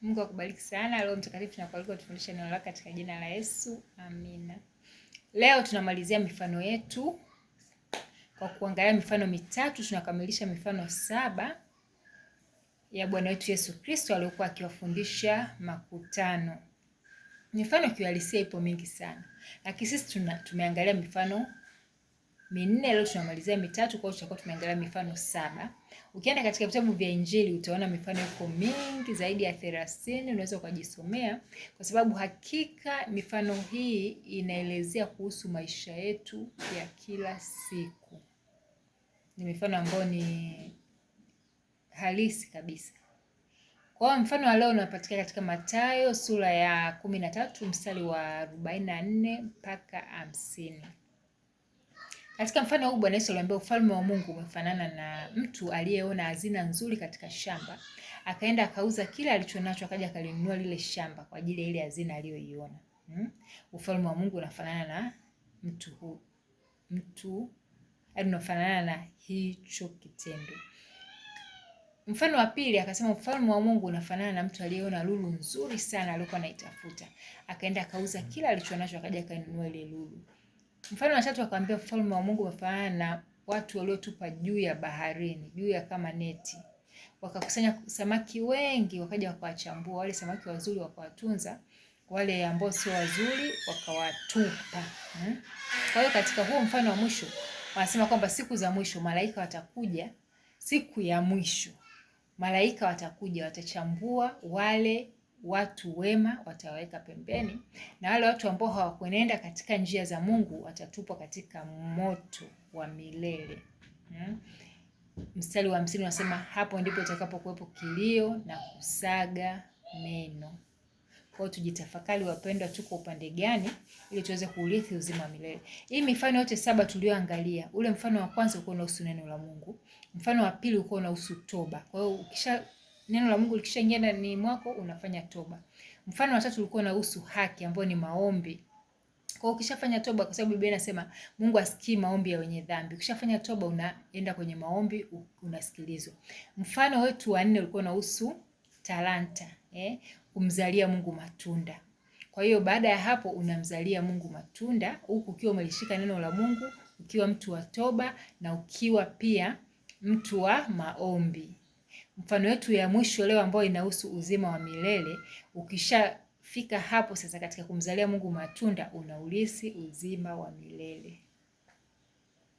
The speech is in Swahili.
Mungu akubariki sana. Roho Mtakatifu tunakualika utufundishe neno lako katika jina la Yesu, amina. Leo tunamalizia mifano yetu kwa kuangalia mifano mitatu, tunakamilisha mifano 7 ya Bwana wetu Yesu Kristo aliyokuwa akiwafundisha makutano. Mifano kiuhalisia ipo mingi sana, lakini sisi tumeangalia mifano 4, leo tunamalizia 3, kwa hiyo tutakuwa tumeangalia mifano 7. Ukienda katika vitabu vya Injili utaona mifano iko mingi zaidi ya 30, unaweza ukajisomea kwa sababu hakika mifano hii inaelezea kuhusu maisha yetu ya kila siku. Ni mifano ambayo ni halisi kabisa. Kwa hiyo mfano wa leo unapatikana katika Mathayo sura ya 13 mstari wa 44 mpaka 50. Katika mfano huu Bwana Yesu aliambia ufalme wa Mungu umefanana na mtu aliyeona hazina nzuri katika shamba, akaenda akauza kila alichonacho, akaja akalinunua lile shamba kwa ajili ya ile hazina aliyoiona. Ufalme wa Mungu unafanana na mtu huu, mtu yaani unafanana na hicho kitendo. Mfano wa pili akasema ufalme wa Mungu unafanana na mtu aliyeona lulu nzuri sana aliyokuwa anaitafuta, akaenda akauza kila alichonacho, akaja akainunua ile lulu. Mfano wa tatu akamwambia ufalme wa Mungu umefanana na watu waliotupa juu ya baharini, juu ya kama neti. Wakakusanya samaki wengi, wakaja wakawachambua wale samaki wazuri wakawatunza, wale ambao sio wazuri wakawatupa. Kwa hiyo katika huo mfano wa mwisho wanasema kwamba siku za mwisho malaika watakuja, siku ya mwisho malaika watakuja, watachambua wale watu wema watawaweka pembeni, na wale watu ambao hawakuenenda katika njia za Mungu watatupwa katika moto wa milele. Mstari wa 50 unasema hapo ndipo itakapokuwepo kilio na kusaga meno. Kwa hiyo tujitafakari wapendwa, tuko upande gani ili tuweze kuurithi uzima wa milele. Hii mifano yote 7 tuliyoangalia, ule mfano wa kwanza ulikuwa unahusu neno la Mungu, mfano wa pili ulikuwa unahusu toba. Kwa hiyo ukisha neno la Mungu likishaingia ndani mwako unafanya toba. Mfano wa tatu ulikuwa unahusu haki ambayo ni maombi. Kwa hiyo ukishafanya toba, kwa sababu Biblia inasema Mungu asikii maombi ya wenye dhambi. Ukishafanya toba unaenda kwenye maombi, unasikilizwa. Mfano wetu wa 4 ulikuwa unahusu talanta, kumzalia Mungu matunda. Kwa hiyo baada ya hapo unamzalia Mungu matunda huku ukiwa umelishika neno la Mungu, ukiwa mtu wa toba na ukiwa pia mtu wa maombi. Mfano wetu ya mwisho leo ambao inahusu uzima wa milele, ukishafika hapo sasa katika kumzalia Mungu matunda unaulisi uzima wa milele.